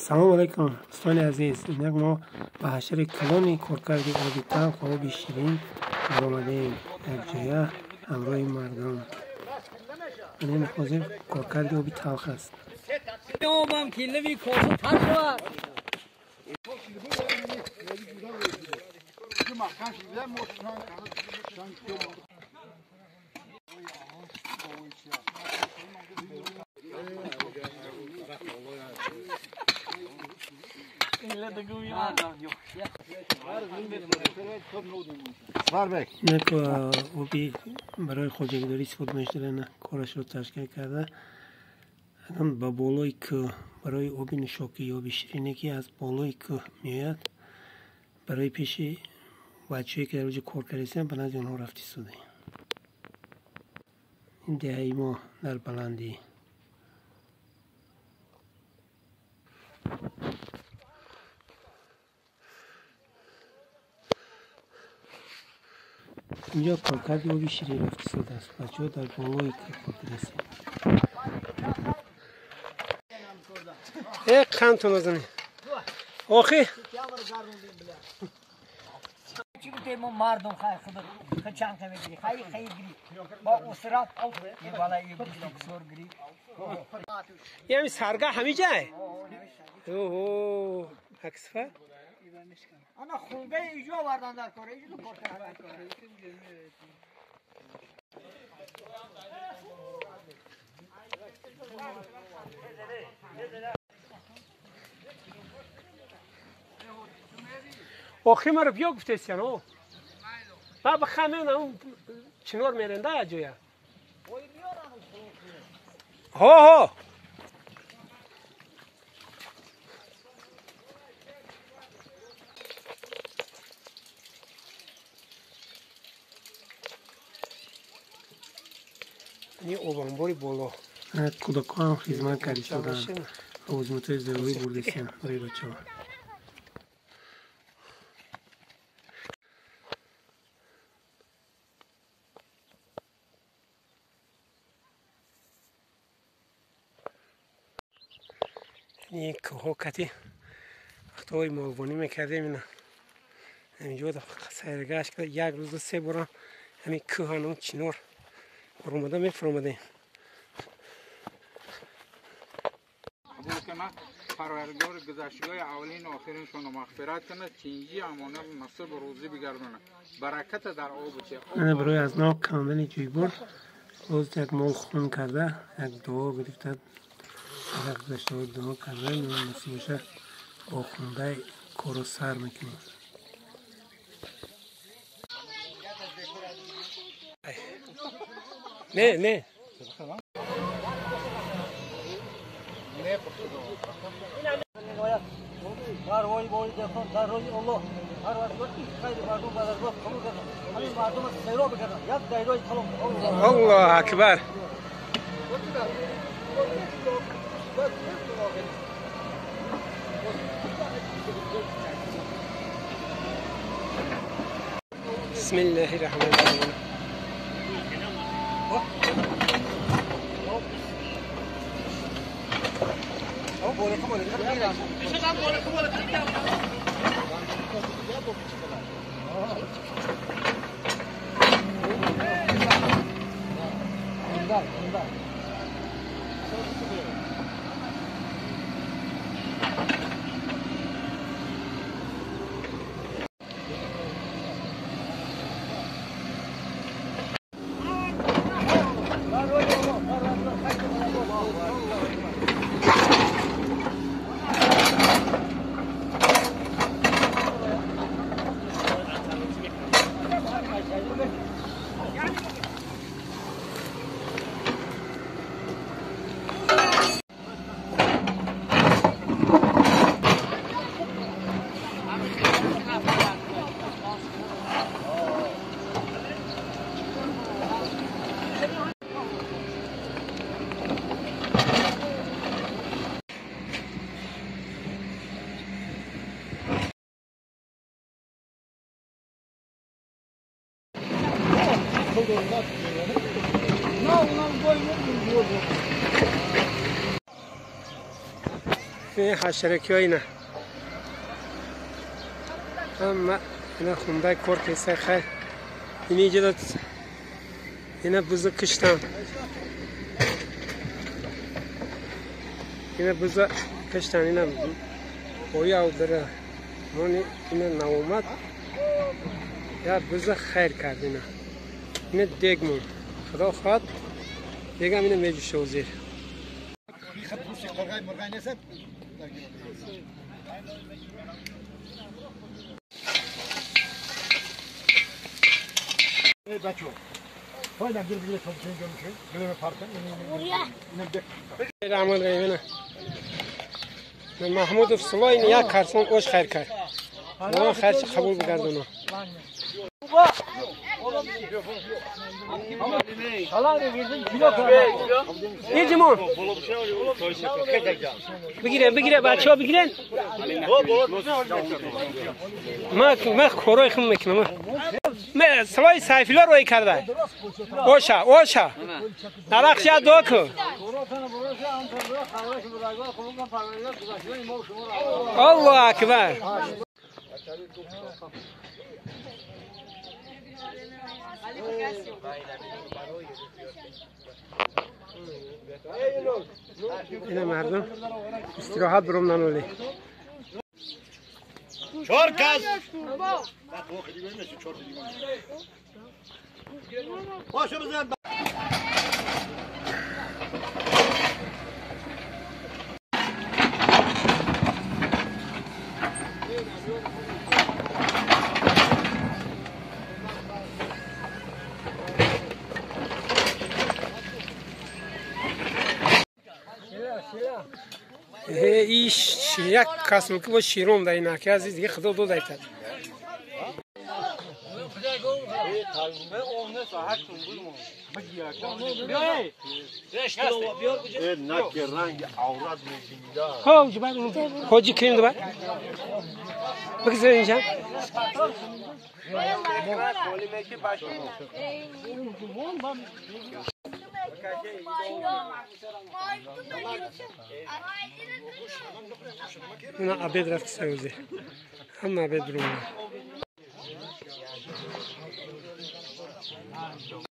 Салом алейкум, дӯстони азиз. Инак мо ба ҳашари калони коркарди оби талх ва оби ширин баромадаем, якҷоя ҳамроҳи мардум. Ин ҳозир коркарди оби талх аст. Обам ки лаби коса тар шавад. Инак оби барои хоҷагидорӣ истифода мешудана корашро ташкил карда, ба болои кӯҳ барои оби нӯшокӣ, оби ширине ки аз болои кӯҳ меояд, барои пеши бачаҳое ки дар оҷо кор кардастанд, ба назди онҳо рафта истодаем. Ин деҳаи мо дар баландӣ. Инҷо коркарди оби ширин рафта истодааст. Бачаҳо дар болои кӯҳ кор кардастанд. Қандтон озани. Охи? Чӣ гуфтем мо мардум хай худ чанд мегири, хай хай гири. Бо усрат ин бала ин бисёр гири. Ями сарга ҳамиҷай? Оҳо, аксфа? Ана хунгаи иҷо вардан дар кор, иҷо кор кардан. Охи маро биё гуфтесян, о. Ба бихамен он чинор меренда ҷоя. Ҳо ҳо. Ини обанбори боло. Кӯдакҳо ҳам хизмат карда истоданд. Лозимотҳои зарурӣ бурдастанд барои бачаҳо. Ин кӯҳҳо кати вақтҳои молбонӣ мекардем, ина ҳаминҷо сайргашт карда як рӯза се бора ҳамин кӯҳану чинор баромада мефуромадем. Парвардигор гузаштагои аввалину охириншонро мағфират кунад, тинҷӣ амона насибу рӯзӣ бигардонад, бараката дар обу че. Ана барои аз нав кандани ҷӯйбор боз як мол хун карда, як дуо гирифта, як гузаштаҳо дуо карда, насиб боша охундаи корро сар мекунем. Не, не. Дар роҳи Аллоҳ Парвардигор ин хайри мардум ба даргоҳ қабул карданд. Ҳамин мардумро сайроб бикарданд. Як дайрои калом. Аллоҳу акбар. Бисмиллаҳи раҳмони раҳим. Ҳашаракиҳо ина ҳама ина хундай кор кеса хай. Ини иҷода ина буза киштан. Ина буза киштан ина ояв дара. Мони ина наомад. Я буза хайр кард ина. Ина дегмон. Худо хоҳад дегам ина меҷӯша озир. Маҳмудов Сулой як карсон ош хайр кард. Ман хайрчи қабул бигардонам. Иҷимон. Бигирен, бигирен, бачаҳо бигирен. Ман корой хум мекунам. Сулой Сайфулло рой карда. Оша, оша. Дарахша доку. Аллоҳу акбар. Ина мардум истироҳат бурумдан оли. Чор кас. Иш як касм ки бо широм дар ин аки азиз дига худо дод айтад. Ҳоҷи кирим дуба бигзор инҷа. На обед рафти саюзе. Ҳама обед бурумда.